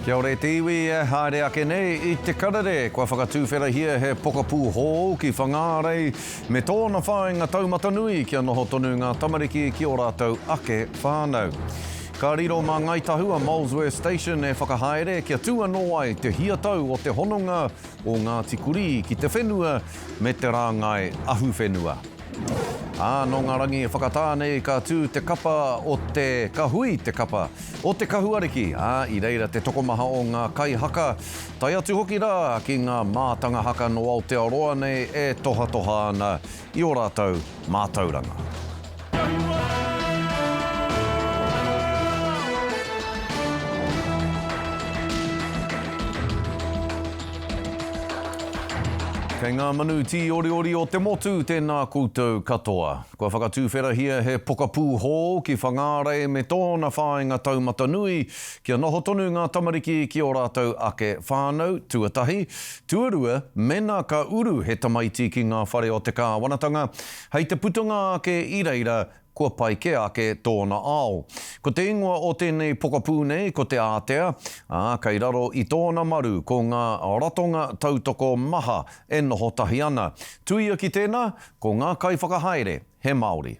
Kia ora e te iwi e haere ake nei i te karere kua whakatūwherahia he pokapū hou ki Whangārei me tōna whāinga taumata nui kia noho tonu ngā tamariki ki ō rātou ake whānau. Ka riro mā Ngāi Tahu a Molesworth Station e whakahaere kia tū anō ai te hiatau o te hononga o Ngāti Kurī ki te whenua me te rāngai ahuwhenua. Ā, nō ngā rangi e whakatā nei ka tū te kapa o te, ka hui te kapa o Te Kahu Ariki, ā, i reira te tokomaha o ngā kaihaka, tae atu hoki rā ki ngā mātanga haka nō Aotearoa nei e tohatoha ana i ō rātou mātauranga. Kei ngā manu tīoriori o te motu, tēnā koutou katoa. Kua whakatūwherahia he pokapū hou ki Whangārei me tōna whāinga taumata nui kia noho tonu ngā tamariki ki ō rātou ake whānau, tuatahi. Tuarua, mēnā ka uru he tamaiti ki ngā whare o te kāwanatanga, hei te putanga ake i reira, kua pai kē ake tōna ao. Ko te ingoa o tēnei pokapū nei ko Te Ātea, ā, kei raro i tōna maru ko ngā ratonga tautoko maha e noho tahi ana. Tuia ki tēnā, ko ngā kaiwhakahaere he Māori.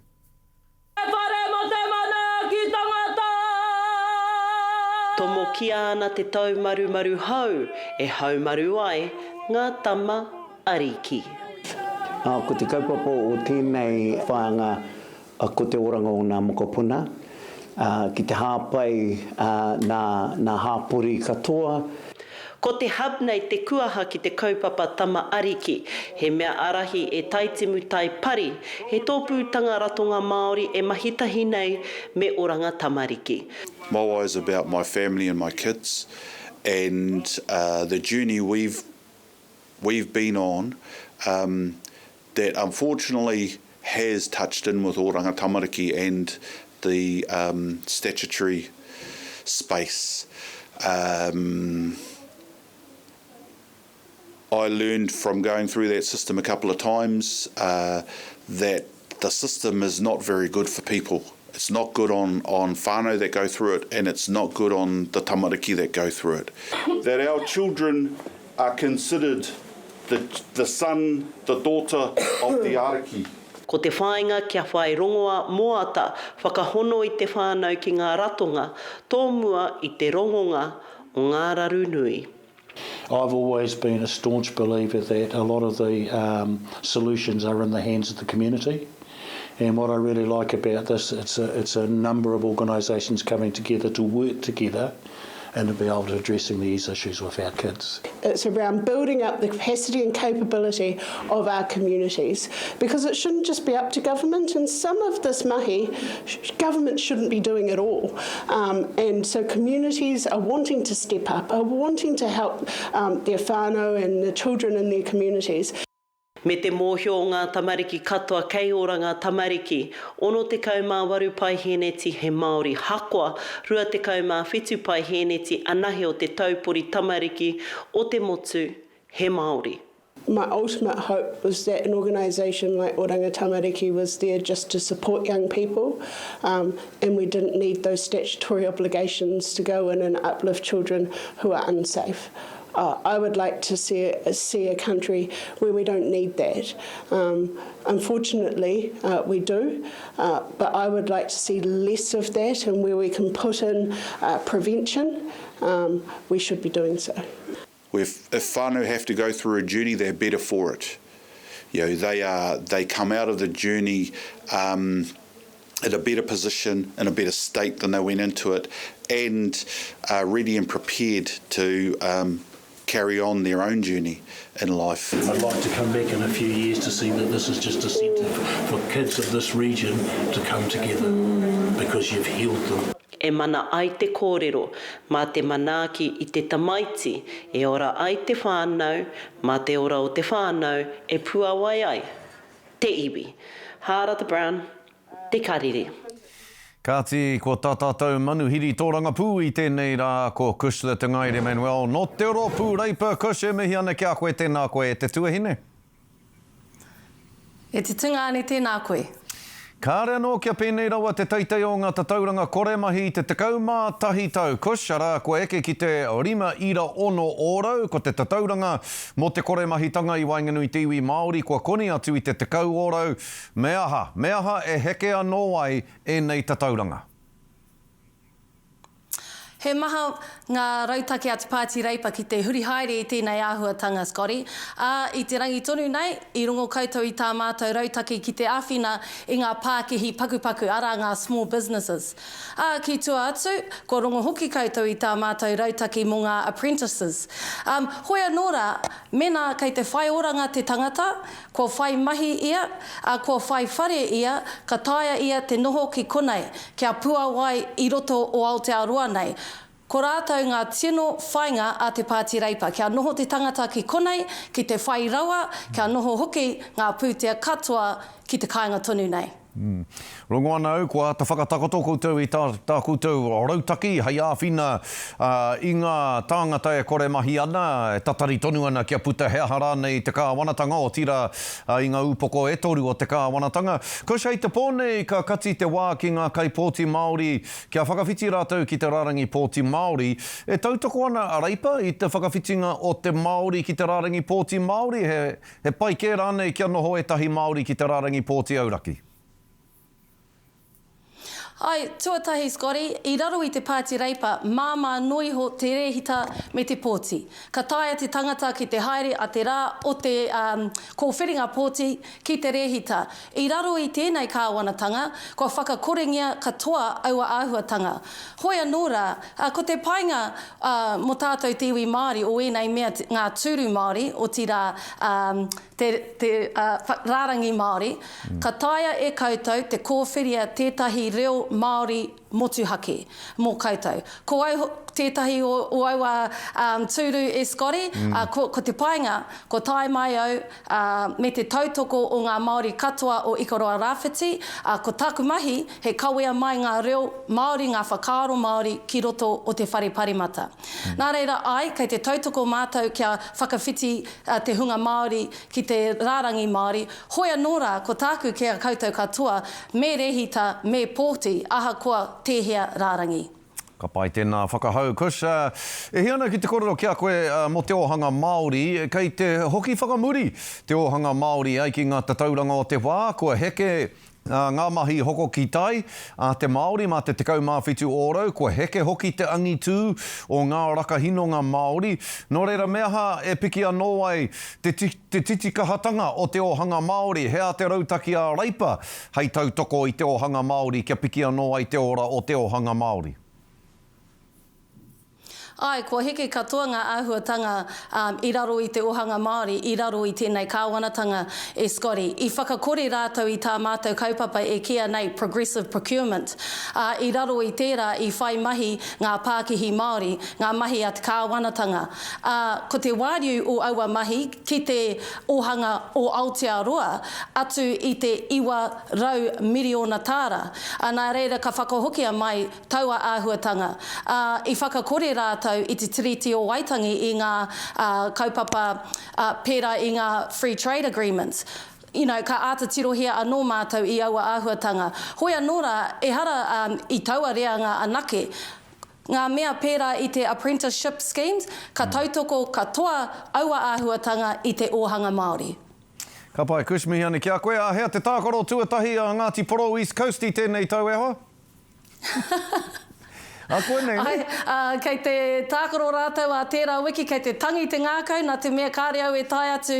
Te whare mo te manaaki tangata. Tomokia ana te taumarumaru hou e haumaru ai ngā tama ariki. Ā, ko te kaupapa o tēnei whāinga ko te oranga o ngā mokopuna, ā, ki te hāpai nā, nā hāpori katoa. Ko te hub nei te kuaha ki te kaupapa Tama Ariki, he mea ārahi e Taitimu Tai Pari, he tōpūtanga ratonga Māori e mahi tahi nei me Oranga Tamariki. My why is about my family and my kids and the journey we've we've been on um, that unfortunately has touched in with Oranga Tamariki and the um, statutory space. Um, I learned from going through that system a couple of times uh, that the system is not very good for people. It's not good on, on whānau that go through it and it's not good on the tamariki that go through it. That our children are considered the, the son, the daughter of the ariki. Ko te whāinga kia whai rongoa moata whakahono i te whānau ki ngā ratonga tōmua i te rongonga o ngā raru nui. I've always been a staunch believer that a lot of the um, solutions are in the hands of the community. And what I really like about this, it's a, it's a number of organisations coming together to work together and to be able to addressing these issues with our kids. It's around building up the capacity and capability of our communities because it shouldn't just be up to government and some of this mahi government shouldn't be doing at all. Um, and so communities are wanting to step up, are wanting to help um, their whānau and the children in their communities. Me te mōhio o ngā tamariki katoa kei ora ngā tamariki, 68 paihēneti he Māori hakoa, 27 paihēneti anahe o te taupori tamariki o te motu he Māori. My ultimate hope was that an organisation like Oranga Tamariki was there just to support young people um, and we didn't need those statutory obligations to go in and uplift children who are unsafe. Uh, I would like to see, see a country where we don't need that. Um, unfortunately, uh, we do, uh, but I would like to see less of that and where we can put in uh, prevention, um, we should be doing so. If, if whānau have to go through a journey, they're better for it. You know, they, are, they come out of the journey um, in a better position, in a better state than they went into it, and are ready and prepared to um, carry on their own journey in life. I'd like to come back in a few years to see that this is just a centre for kids of this region to come together because you've healed them. E mana ai te kōrero, mā te manaaki i te tamaiti e ora ai te whānau, mā te ora o te whānau e puāwai ai te iwi. Hārata Brown, Te Karere. Kāti, ko tā tātou manuhiri tōrangapū i tēnei rā, ko Cushla Te Ngaere Manuel nō te Rōpū Reipa. Cush, e mihi ana ki a koe, tēnā koe e te tuahine. E te tungāne, tēnā koe. Kāre anō kia pēnei rawa te teitei o ngā tatauranga kore mahi i te 11 tau, Kush, arā, kua eke ki te 5.6 ōrau, ko te tatauranga mō te kore mahitanga i waenganui i te iwi Māori kua koni atu i te 10 ōrau. Me aha, me aha e heke anō ai ēnei tatauranga? He maha ngā rautaki a te Pāti Reipa ki te huri haere i tēnei āhuatanga, Scotty. Ā, i te rangi tonu nei, i rongo koutou i tā mātou rautaki ki te āwhina i ngā pākihi pakupaku, arā ngā small businesses. Ā, ki tua atu, kua rongo hoki koutou i tā mātou rautaki mō ngā apprentices. Ā, hoi anō rā, mēnā kei te whai oranga te tangata, Kua whai mahi ia, ā, kua whai whare ia, ka taea ia te noho ki konei, kia puawai i roto o Aotearoa nei. Ko rātou ngā tino whainga a te Pāti Reipa, kia noho te tangata ki konei, ki te whai rawa, kia noho hoki ngā pūtea katoa ki te kāinga tonu nei. Rongo ana au kua āta whakatakoto koutou i tā, tā koutou rautaki hei āwhina i ngā tāngata e kore mahi ana, e tatari tonu ana kia puta he aha rānei i te kāwanatanga, otirā i ngā upoko e toru o te kāwanatanga. Kush, hei te pō nei ka kati te wā ki ngā kaipōti Māori kia whakawhiti rātou ki te rārangi pōti Māori. E tautoko ana a Reipa i te whakawhitinga o te Māori ki te rārangi pōti Māori, he, He pai kē rānei kia noho ētahi Māori ki te rārangi pōti auraki? Āe, tuatahi Scotty, i raro i te Pāti Reipa, māmā noa iho te rēhita me te pōti. Ka taea te tangata ki te haere a te rā o te kōwhiringa pōti ki te rēhita. I raro i tēnei kāwanatanga, kua whakakorengia katoa aua āhuatanga. Hoi anō rā, ko te painga Ā, mō tātou te iwi Māori o ēnei mea ngā tūru Māori, otirā, ā, te, te, ā, rārangi Māori, ka taea e koutou te kōwhiria tētahi reo Māori motuhake mō koutou. Ko au tētahi o, o aua, ā, tūru e Scotty, ā, ko, ko te painga, kua tae mai au, ā, me te tautoko o ngā Māori katoa o Ikaroa Rāwhiti, ā, ko tāku mahi he kawea mai ngā reo Māori, ngā whakaaro Māori ki roto o te Whare Paremata. Nā reira, āe, kei te tautoko mātou kia whakawhiti te hunga Māori ki te rārangi Māori, hoi anō rā, ko tāku ki a koutou katoa, me rēhita, me pōti, ahakoa tēhea rārangi. Ka pai tēnā whakahau, Kush. E hia ana ki te kōrero ki a koe mō te ōhanga Māori, kei te hoki whakamuri te ōhanga Māori ai ki ngā tatauranga o te wā, kua heke ngā mahi hoko ki tai a te Māori mā te 17 ōrau, kua heke hoki te angitū o ngā rakahinonga Māori. Nō reira, me aha e piki anō ai te titikahatanga o te ōhanga Māori? He aha te rautaki a Reipa hei tautoko i te ōhanga Māori kia piki anō ai te ora o te ōhanga Māori. Āe, kua heke katoa ngā āhuatanga i raro i te ōhanga Māori, i raro i tēnei kāwanatanga e Scotty. I whakakore rātou i tā mātou kaupapa e kīia nei progressive procurement, ā, i raro i tērā i whai mahi ngā pākihi Māori, ngā mahi a te kāwanatanga. Ā, ko te wāriu o aua mahi ki te ōhanga o Aotearoa atu i te 900 miriona tāra. Ā, nā reira ka whakahokia mai taua āhuatanga. Ā, i whakakore rātou i te Tiriti o Waitangi i ngā, ā, kaupapa, ā, pērā i ngā Free Trade Agreements. You know, ka āta tirohia anō mātou i aua āhuatanga. Hoi anō rā, ehara, ā, i taua reanga anake. Ngā mea pērā i te apprenticeship schemes, ka tautoko katoa aua āhuatanga i te ōhanga Māori. Ka pai, Kush, mihi ana ki a koe. Āhea te tākaro tuatahi a Ngāti Porou East Coast i tēnei tau e hoa? A koe nei, ne? Āe, kei te tākaro rātou ā tērā wiki, kei te tangi te ngākau, nā te mea kāre au e tae atu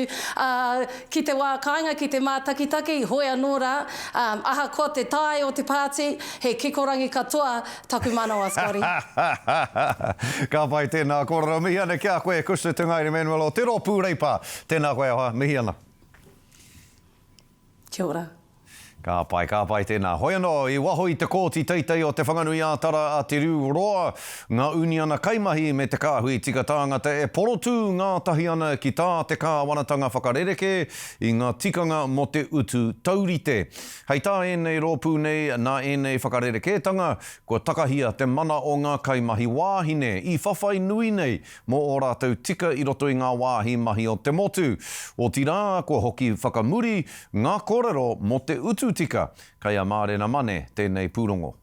ki te wā kāinga, ki te mātakitaki, hoi anō rā, ahakoa te tae o te pāti, he kikorangi katoa Taku manawa, Scotty. Ka pai tēnā kōrero. Mihi ana ki a koe, Kushner Tungaire Manuel o Te Rōpū Reipa. Tēnā koe e hoa, mihi ana. Kia ora. Ka pai, ka pai tēnā. Hoi anō, i waho i te kōti teitei o Te Whanganui-ā-Tara a Te Riu Roa, ngā uniana kaimahi me te kāhui tika tāngata e porotū ngātahi ana ki tā te kāwanatanga whakarerekē i ngā tikanga mō te utu taurite. Hei tā ēnei rōpū nei, nā ēnei whakarerekētanga, kua takahia te mana o ngā kaimahi wāhine i whawhai nui nei mō ō rātou tika i roto i ngā wāhi mahi o te motu. Otirā, kua hoki whakamuri ngā kōrero mō te utu. tūtika. Kei a Mārena Mane tēnei pūrongo.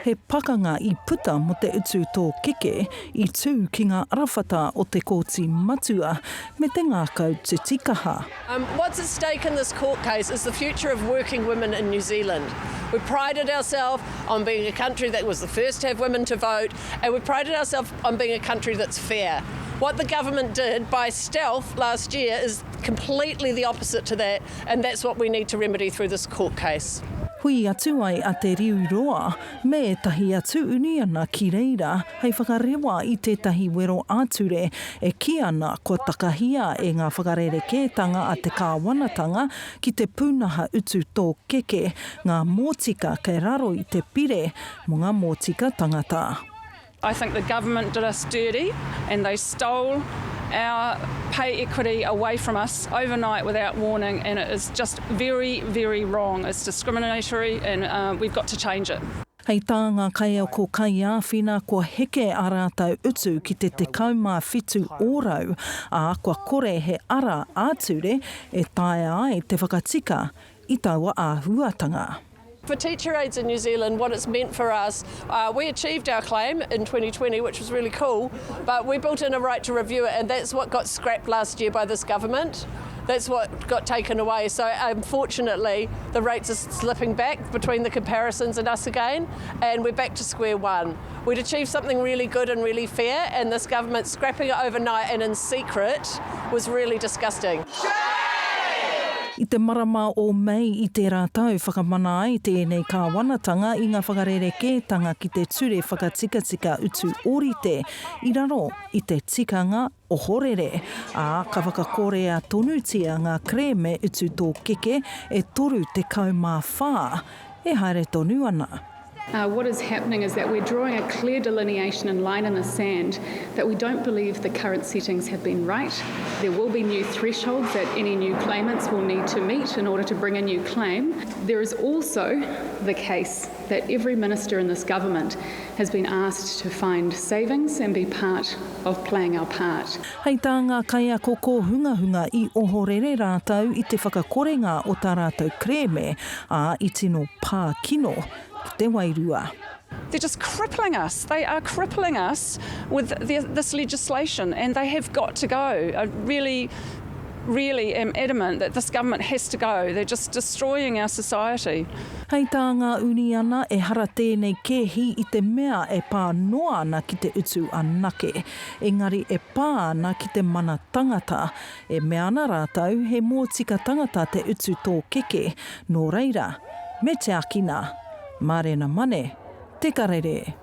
He pakanga i puta mō te utu tōkeke i tū ki ngā arawhata o te Kōti Matua me te ngākau titikaha. What's at stake in this court case is the future of working women in New Zealand. We prided ourselves on being a country that was the first to have women to vote and we prided ourselves on being a country that's fair. What the government did by stealth last year is completely the opposite to that and that's what we need to remedy through this court case. Hui atu ai a Te Riu Roa me ētahi atu uniana ki reira hei whakarewa i tētahi wero ā-ture e kī ana kua takahia e ngā whakarerekētanga a te kāwanatanga ki te pūnaha utu tōkeke ngā mōtika kei raro i te Pire mō ngā Mōtika Tangata. I think the government did us dirty and they stole our pay equity away from us overnight without warning and it is just very, very wrong. It's discriminatory and uh, we've got to change it. Hei tā ngā kaiako kaiāwhina kua heke ā rātou utu ki te 17 ōrau, ā, kua kore he ara ā-ture e taea ai te whakatika i taua āhuatanga. For teacher aides in New Zealand, what it's meant for us, uh, we achieved our claim in 2020, which was really cool, but we built in a right to review it, and that's what got scrapped last year by this government. That's what got taken away. So unfortunately, the rates are slipping back between the comparisons and us again, and we're back to square one. We'd achieved something really good and really fair, and this government scrapping it overnight and in secret was really disgusting. I te marama o Mei i tērā tau whakamana ai tēnei kāwanatanga i ngā whakarerekētanga ki te Ture Whakatikatika Utu Ōrite i raro i te tikanga ohorere, ā, ka whakakorea tonutia ngā kerēme utu tōkeke e 34 e haere tonu ana. Uh, what is happening is that we're drawing a clear delineation and line in the sand that we don't believe the current settings have been right. There will be new thresholds that any new claimants will need to meet in order to bring a new claim. There is also the case that every minister in this government has been asked to find savings and be part of playing our part. Hei tā ngā kaiako kōhungahunga i ohorere rātou i te whakakorenga o tā rātou kerēme, ā, i tino pā kino ki te wairua. They're just crippling us. They are crippling us with the, this legislation and they have got to go. I really, really am adamant that this government has to go. They're just destroying our society. Hei tā ngā uniana, ehara tēnei kēhi i te mea e pā noa ana ki te utu anake, engari e pā ana ki te mana tangata. E mea ana rātou he mōtika tangata te utu tōkeke, nō reira, me tiakina. Mārena Mane, Te Karere.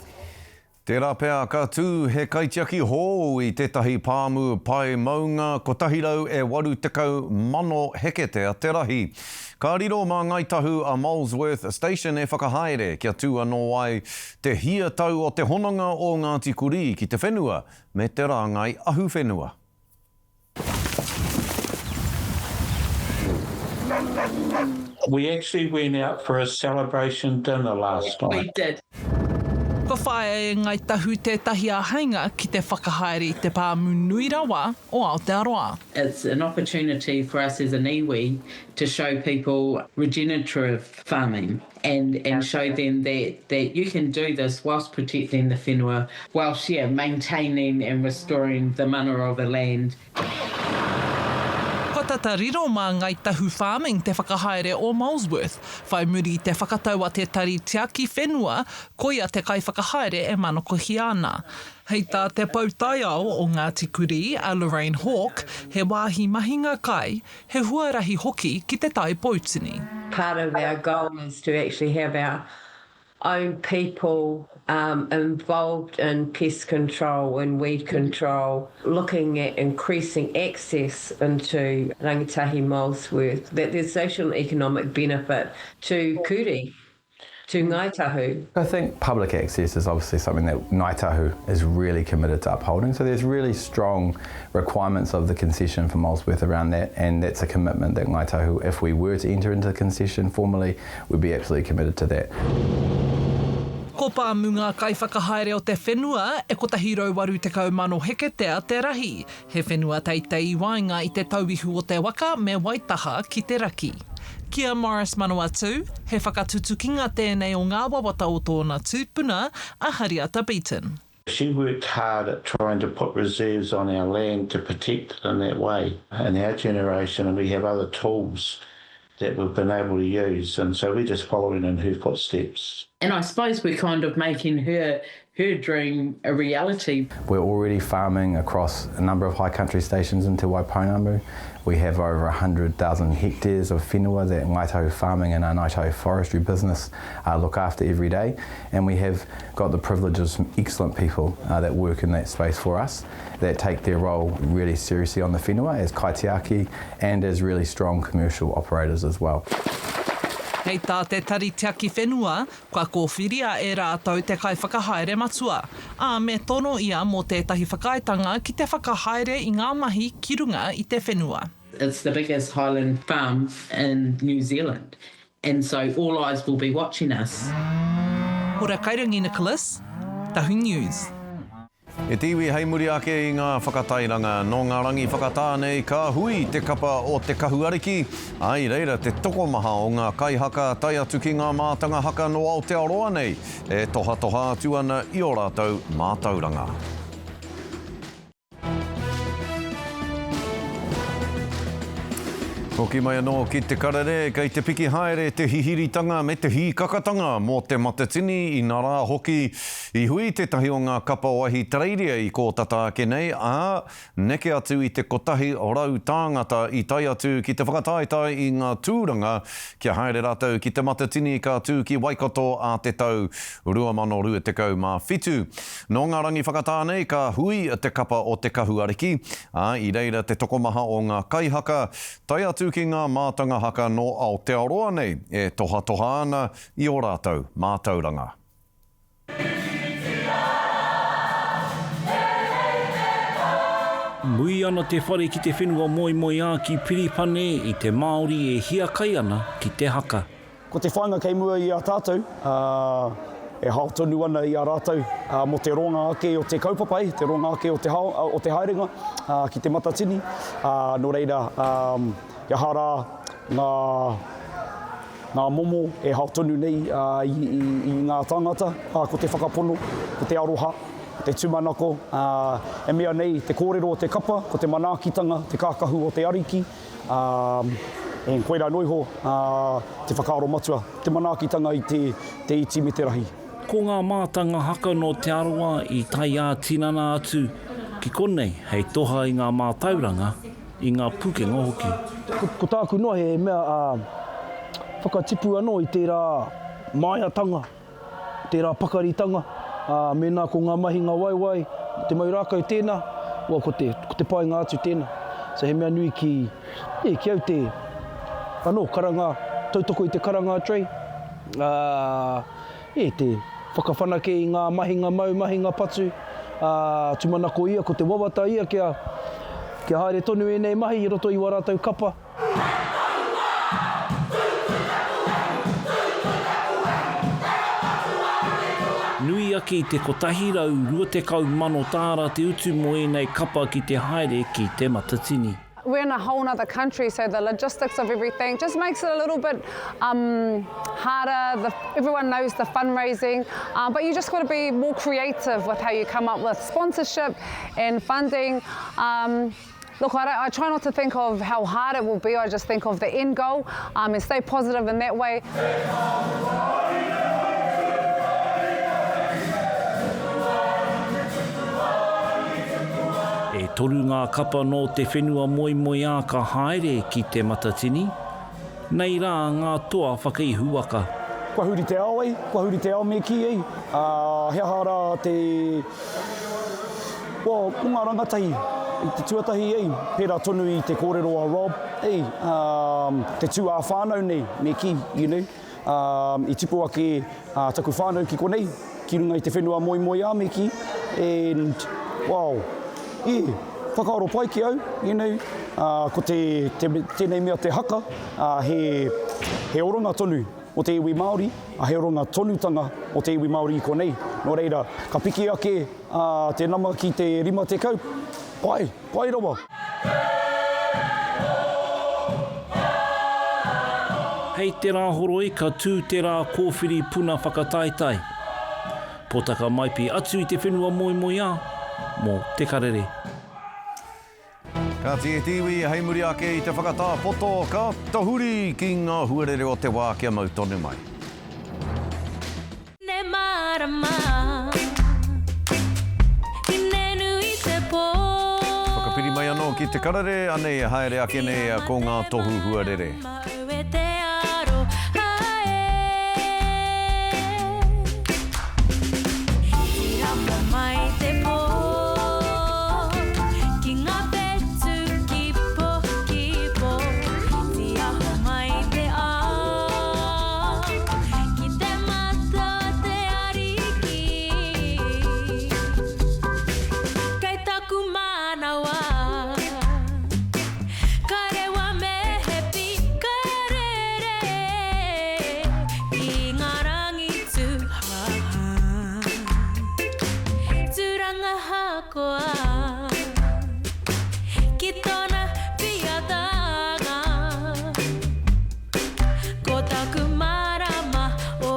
Tērā pea ka tū he kaitiaki hōu i tētahi pāmu pae maunga 180,000 heketea te rahi. Ka riro mā Ngāi Tahu a Molesworth Station e whakahaere kia tū anō ai te hia tau o te hononga o Ngāti Kurī ki te whenua me te rāngai ahuwhenua. We actually went out for a celebration dinner last night. We did. Kua whāia e Ngāi Tahu tētahi āheinga ki te whakahaere i te pāmu nui rawa o Aotearoa. It's an opportunity for us as an iwi to show people regenerative farming and and show them that that you can do this whilst protecting the whenua, whilst yeah, maintaining and restoring the mana of the land. Kua tata riro mā Ngāi Tahu Farming te whakahaere o Molesworth, whai muri i te whakatau a te Tari Tiaki Whenua, koia te kaiwhakahaere e manakohia ana. Hei tā te pou taiao o Ngāti Kurī, a Lorraine Hawke, he wāhi mahinga kai, he huarahi hoki ki te Tai Poutini. Part of our goal is to actually have our own people um, involved in pest control and weed control, looking at increasing access into Rangitahi Molesworth, that there's social and economic benefit to Kuri to Ngāi Tahu. I think public access is obviously something that Ngāi Tahu is really committed to upholding. So there's really strong requirements of the concession for Molesworth around that, and that's a commitment that Ngāi Tahu, if we were to enter into the concession formally, would be absolutely committed to that. Ko Pāmu ngā kaiwhakahaere o te whenua e 180 mano heketea te rahi, he whenua teitei i waenga i te tauihu o te waka me Waitaha ki te raki. Ki a Morris Manawatu, he whakatutukinga tēnei o ngā wawata o tōna tūpuna, a Hariata Beaton. She worked hard at trying to put reserves on our land to protect it in that way. In our generation we have other tools that we've been able to use and so we're just following in her footsteps. And I suppose we're kind of making her her dream a reality. We're already farming across a number of high country stations in Te Waipounamu. We have over 100,000 hectares of whenua that Ngāi Tahu Farming and our Ngāi Tahu Forestry business uh, look after every day. And we have got the privilege of some excellent people uh, that work in that space for us that take their role really seriously on the whenua as kaitiaki and as really strong commercial operators as well. Hei tā te Tari Tiaki Whenua, kua kōwhiria e rātou te kaiwhakahaere matua, ā, me tono ia mō tētahi whakaaetanga ki te whakahaere i ngā mahi ki runga i te whenua. It's the biggest highland farm in New Zealand and so all eyes will be watching us. Hora Kairangi Nicholas, Tahu News. E te iwi hei muri ake i ngā whakatairanga, nō ngā rangi whakatā nei ka hui te kapa o Te Kahu Ariki, ā, i reira te tokomaha o ngā kaihaka tae atu ki ngā mātanga haka nō Aotearoa nei e tohatoha atu ana i ō rātou mātauranga. Hoki mai anō ki te karere, kei te piki haere te hihiritanga me te hīkakatanga mō Te Matatini, inarā hoki, i hui tētahi o ngā kapa o Ahitereiria i kō tata ake nei, ā, neke atu i te 100 tāngata i tae atu ki te whakataetae i ngā tūranga kia haere rātou ki Te Matatini ka tū ki Waikato ā te tau 2027. Nō ngā rangi whakatā nei ka hui te kapa o Te Kahu Ariki, ā, i reira te tokomaha o ngā kaihaka, tae atu ki ngā mātanga haka nō Aotearoa nei e tohatoha ana i ō rātou mātauranga. Mui ana te whare ki te whenua moemoeā ki Piripane i te Māori e hiakai ana ki te haka. Ko te whāinga kei mua i a tātou, e hao tonu ana i a rātou mō te roanga ake o te kaupapa, te roanga ake o te hao, o te haerenga ki Te Matatini. Nō reira, he aha rā ngā, ngā momo e hao tonu nei i ngā tāngata, ko te whakapono, ko te aroha, ko te tūmanako, e mea nei te kōrero o te kapa, ko te manaakitanga, te kākahu o te Ariki, Ā, e, koirā noa iho, ā, te whakaaro matua, te manaakitanga i te, te iti me te rahi. Ko ngā mātanga haka nō Te Arawa i tae ā-tinana atu ki konei hei toha i ngā mātauranga, i ngā pukenga hoki. Ko tāku noa he mea, ā, whakatipu anō i tērā māiatanga. Tērā pakaritanga, ā, mēnā ko ngā mahinga waiwai, te mau rākau tēnā, well, ko te, ko te painga atu tēnā. So he mea nui ki, yeah, ki au te, anō, karanga, tautoko i te karanga a Trey, ā, yeah, te whakawhanake i ngā mahinga mau, mahinga patu, ā, tūmanako ia, ko te wawata ia kia, kia haere tonu ēnei mahi i roto i wā rātou kapa. Nui ake i te 120,000 tāra te utu mō ēnei kapa ki te haere ki Te Matatini. We're in a whole other country so the logistics of everything just makes it a little bit um, harder. The, everyone knows the fundraising, uh, but you just got to be more creative with how you come up with sponsorship and funding. Um, Look, I, I try not to think of how hard it will be. I just think of the end goal um, and stay positive in that way. E toru ngā kapa nō te whenua moemoeā ka haere ki Te Matatini. Nei rā ngā toa whakaihu waka. Kua huri te ao ei, kua huri te ao me kī ei, ā, he aha rā te, well, ko ngā rangatahi i te tuatahi ei, pērā tonu i te kōrero a Rob, ei, ā, te tū ā-whānau nei me kī, you know, ā, i tipu ake taku whānau ki konei, ki runga i te whenua moemoeā me kī, and, wow, yeah, whakaaro pai ki au, you know, ā, ko te, te, tēnei mea te haka, ā, he, he oranga tonu. mō te iwi Māori, ā, he oranga tonutanga mō te iwi Māori i konei. Nō reira, ka piki ake te nama ki te 50, pai, pai rawa. Hei te Rāhoroi ka tū te rā kōwhiri puna whakataetae. Potaka Maipi atu i te whenua moemoeā mō Te Karere. Kāti e te iwi, hei muri ake i te whakatā poto, ka tahuri ki ngā huarere o te wā kia mau tonu mai. Ine marama, ine nui te pō. Whakapiri mai anō ki te karere, anei e haere ake nei ko ngā tohu huarere. Mau e te aroha e. Tirama mai te pō Ki ngā whetū ki po, ki po Tiaho mai te ao Ki te mata o te ariki Kei taku manawa Ka rewa me he pī Ka rere Ki ngā rangi tūhaha Tūranga hākoa Ki tōna piatanga Ko taku marama o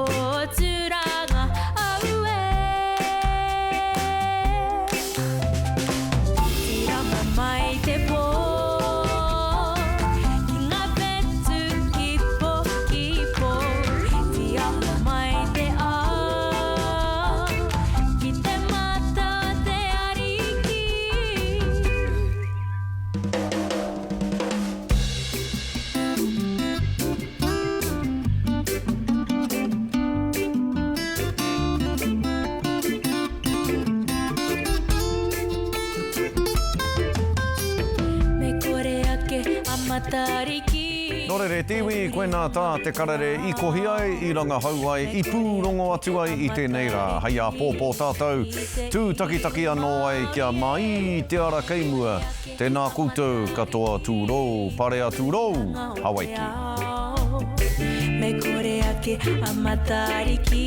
Tūranga Auē Tirama mai te pō Ki ngā whetū ki po, ki po Tiaho mai te ao Ki te mata o te ariki Me kore ake a Matariki. Nō reira e te iwi, koinā tā te karere i kohi ai, i rangahau ai, i pūrongo atu ai i tēnei rā. Hei āpōpō tātou, tūtakitaki anō ai kia māī te ara kei mua. Tēnā koutou katoa tūrou, parea tūrou, Hawaiki. Me kore ake a Matariki.